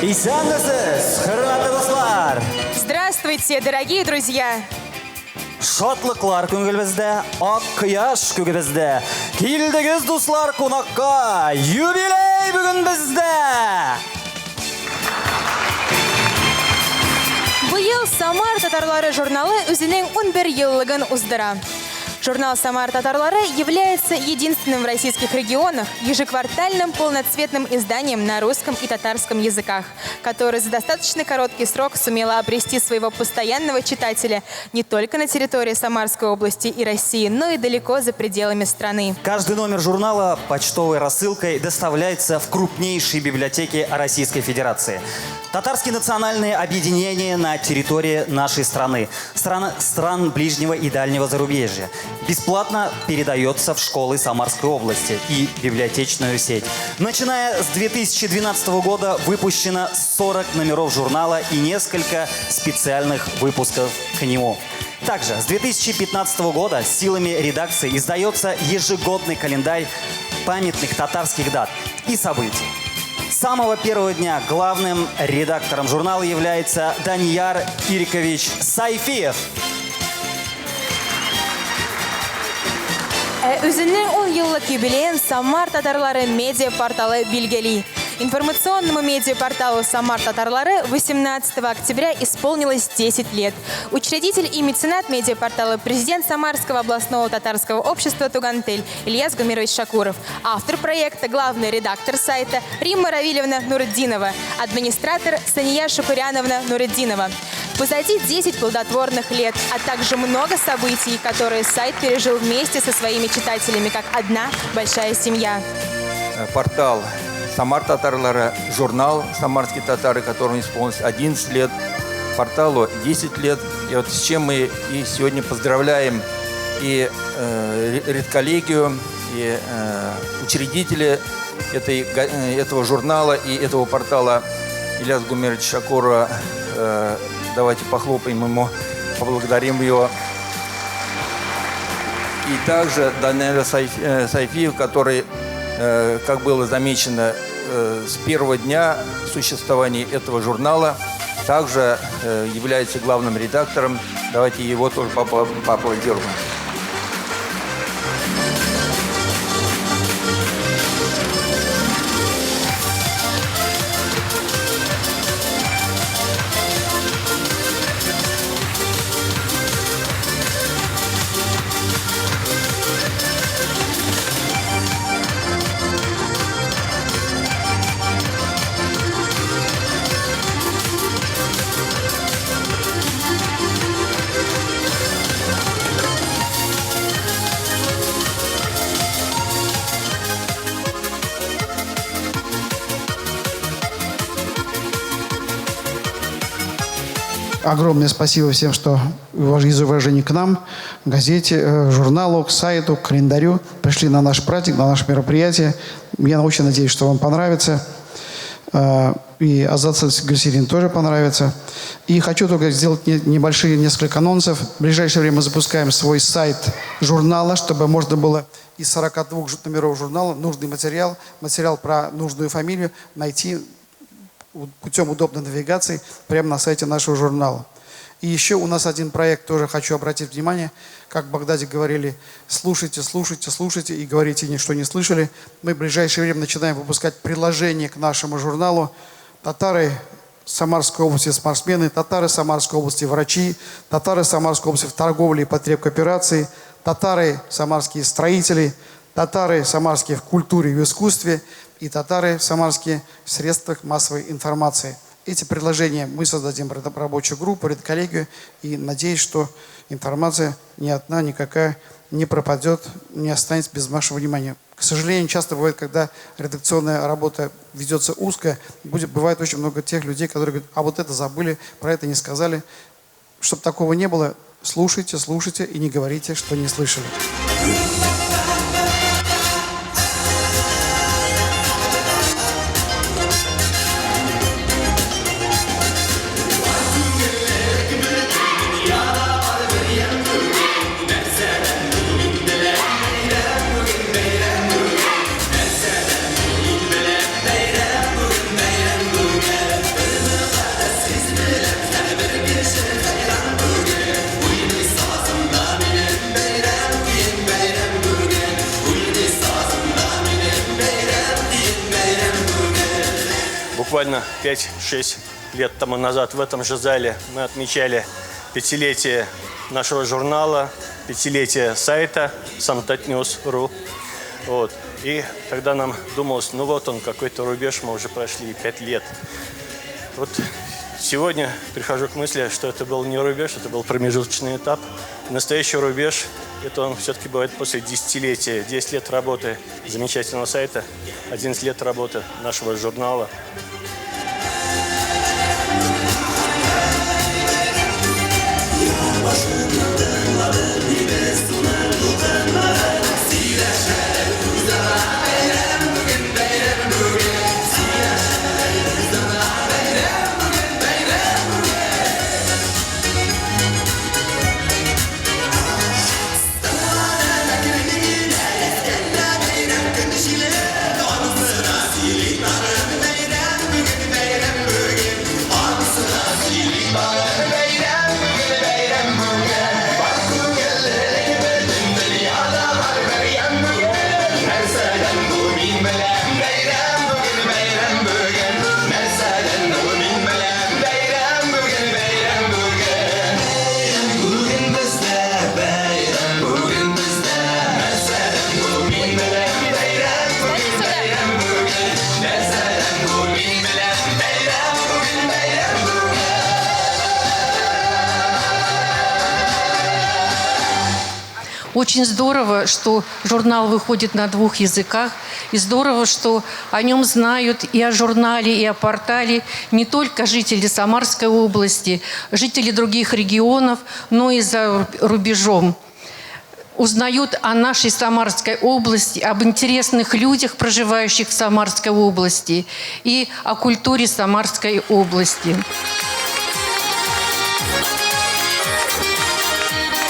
Исәнмесез, хөрмәтле дуслар! Здравствуйте, дорогие друзья! Шатлыклар күңелебездә, ак кояш күгебездә. Килдегез, дуслар, кунакка! Юбилей бүген бездә! Быел Самар татарлары журналы үзенең 11 еллыгын уздыра. Журнал «Самар татарлары» является единственным в российских регионах ежеквартальным полноцветным изданием на русском и татарском языках, который за достаточно короткий срок сумела обрести своего постоянного читателя не только на территории Самарской области и России, но и далеко за пределами страны. Каждый номер журнала почтовой рассылкой доставляется в крупнейшие библиотеки Российской Федерации. Татарские национальные объединения на территории нашей страны, стран ближнего и дальнего зарубежья. Бесплатно передается в школы Самарской области и библиотечную сеть. Начиная с 2012 года выпущено 40 номеров журнала и несколько специальных выпусков к нему. Также с 2015 года силами редакции издается ежегодный календарь памятных татарских дат и событий. С самого первого дня главным редактором журнала является Данияр Ирикович Сайфиев. Ә үзенең 10 еллык юбилеен Самар татарлары медиа порталы билгели. Информационному медиапорталу «Самар татарлары» 18 октября исполнилось 10 лет. Учредитель и меценат медиапортала президент Самарского областного татарского общества «Тугантель» Ильяс Гумерович Шакуров. Автор проекта, главный редактор сайта Римма Равильевна Нуретдинова. Администратор Сания Шукуряновна Нуретдинова. Позади 10 плодотворных лет, а также много событий, которые сайт пережил вместе со своими читателями, как одна большая семья. Портал «Самар татарлары», журнал «Самарские татары», которому исполнилось 11 лет, порталу 10 лет. И вот с чем мы и сегодня поздравляем и редколлегию, и учредителя этого журнала и этого портала Ильяс Гумерович Шакурова. Давайте похлопаем ему, поблагодарим его. И также Даниэля Сайфиев, который, как было замечено, с первого дня существования этого журнала, также является главным редактором. Давайте его тоже поаплодируем. Огромное спасибо всем, что из уважения к нам, газете, журналу, к сайту, к календарю пришли на наш праздник, на наше мероприятие. Я очень надеюсь, что вам понравится. И Азат Гульсирин тоже понравится. И хочу только сделать небольшие несколько анонсов. В ближайшее время мы запускаем свой сайт журнала, чтобы можно было из 42 номеров журнала нужный материал, материал про нужную фамилию найти путем удобной навигации прямо на сайте нашего журнала. И еще у нас один проект, тоже хочу обратить внимание, как в Багдаде говорили, слушайте, слушайте, слушайте и говорите, ничто не слышали. Мы в ближайшее время начинаем выпускать приложение к нашему журналу. Татары Самарской области спортсмены, татары Самарской области врачи, татары Самарской области в торговле и потребкооперации, татары самарские строители, татары самарские в культуре и в искусстве и татары самарские в средствах массовой информации. Эти предложения мы создадим рабочую группу, редколлегию, и надеюсь, что информация ни одна никакая не пропадет, не останется без вашего внимания. К сожалению, часто бывает, когда редакционная работа ведется узко, бывает очень много тех людей, которые говорят, а вот это забыли, про это не сказали. Чтобы такого не было, слушайте, слушайте и не говорите, что не слышали. Буквально 5-6 лет тому назад в этом же зале мы отмечали пятилетие нашего журнала, пятилетие сайта samtatnews.ru. Вот. И тогда нам думалось, ну вот он, какой-то рубеж, мы уже прошли 5 лет. Вот сегодня прихожу к мысли, что это был не рубеж, это был промежуточный этап. Настоящий рубеж, это он все-таки бывает после десятилетия. 10 лет работы замечательного сайта, 11 лет работы нашего журнала. Очень здорово, что журнал выходит на двух языках. И здорово, что о нем знают и о журнале, и о портале не только жители Самарской области, жители других регионов, но и за рубежом. Узнают о нашей Самарской области, об интересных людях, проживающих в Самарской области, и о культуре Самарской области.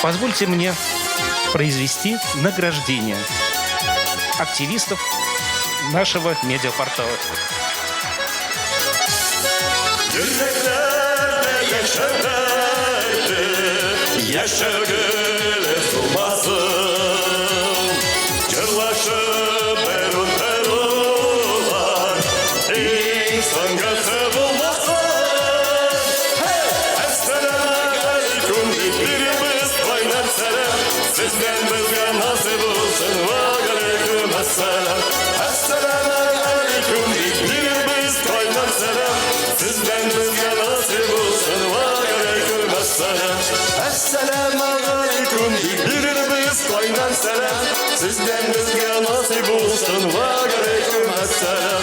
Позвольте мне произвести награждение активистов нашего медиапортала. Sizden bizge nasip olsun ve aleyküm esselam.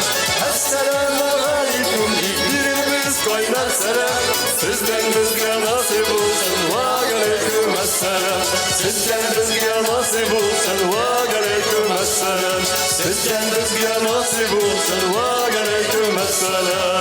Esselamu aleyküm birimiz kaynar selam. Sizden bizge nasip olsun ve aleyküm esselam. Sizden bizge nasip olsun ve aleyküm esselam. Sizden bizge nasip olsun ve aleyküm esselam.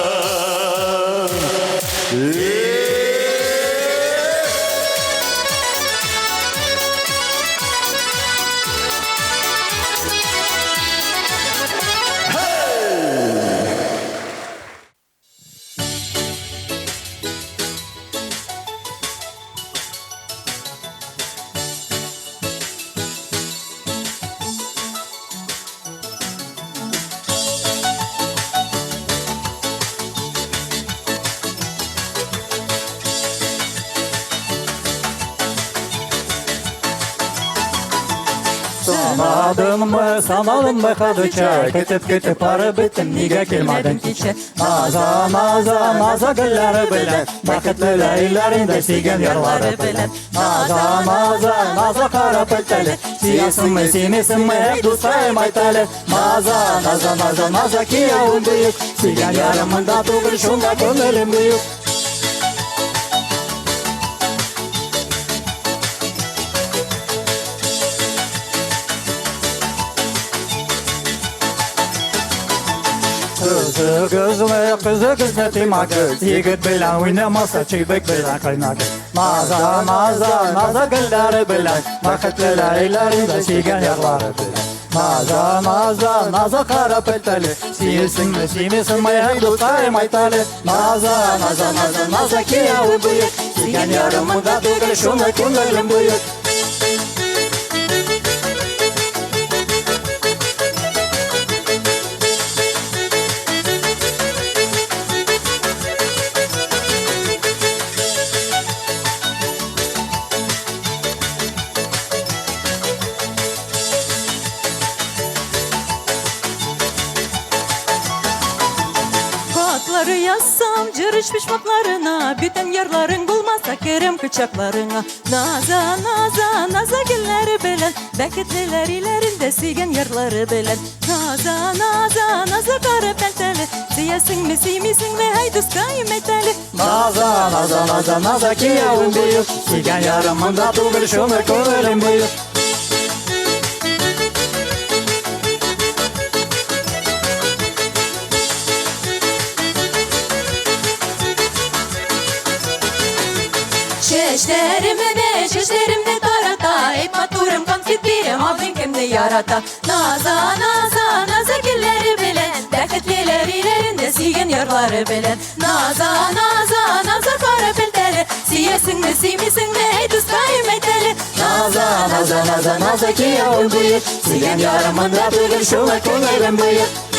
Sanadın sanalım mı Kadıça? Ketip ketip arı bittim, niye gelmedin keçe? Naza, naza, naza gülleri bilen, Bakıtlı leylerinde sigen yarları bilen. Naza, naza, naza kara pelteli, Siyasın mı, simisin mi, hep dostayım ayteli. Naza, naza, naza, naza kiyavun büyük, Sigen yarımında tugul şunda gönlüm büyük. Kızı gözüme kızı kızmetim akı, Yigit bilen oynamasa çiğbek bilen kaynak. Naza naza naza gülleri bilen, Bakıtlı leylerinde sigen yarları bilen. Naza naza naza kara pelteli, Siyilsin mi simisin mi hey dostayım aytali. Naza naza naza naza kiyavı büyük, Sigen yarımında tugul şunu gönlüm büyük. Җырлары язсам, җыр өчпочмакларына, Бүтән ярларың булмаса, керәм кочакларыңа. Наза, Наза, Наза гөлләре белән, Бәхетлеләр иләрендә сөйгән ярлары белән. Наза, Наза, Наза кара пәлтәле, Сөясеңме, сөймисеңме, әй дускаем, әйт әле. Наза, Наза, Наза, Наза киявем бөек, Сөйгән ярым монда түгел, шуны күңелем боек. Чәчләремне, чәчләремне тарата, Эй, матурым, конфет бирәм, абыйң кемне ярата. Наза, Наза, Наза гөлләре белән, Бәхетлеләр өйләрендә сөйгән ярлары белән. Наза, Наза, Наза кара пелтәле, Сөясеңме, сөймисеңме, әй дускаем, әйт әле. Наза, Наза, Наза, Наза киявем бөек, Сөйгән ярым монда түгел, шуңа күңелем боек.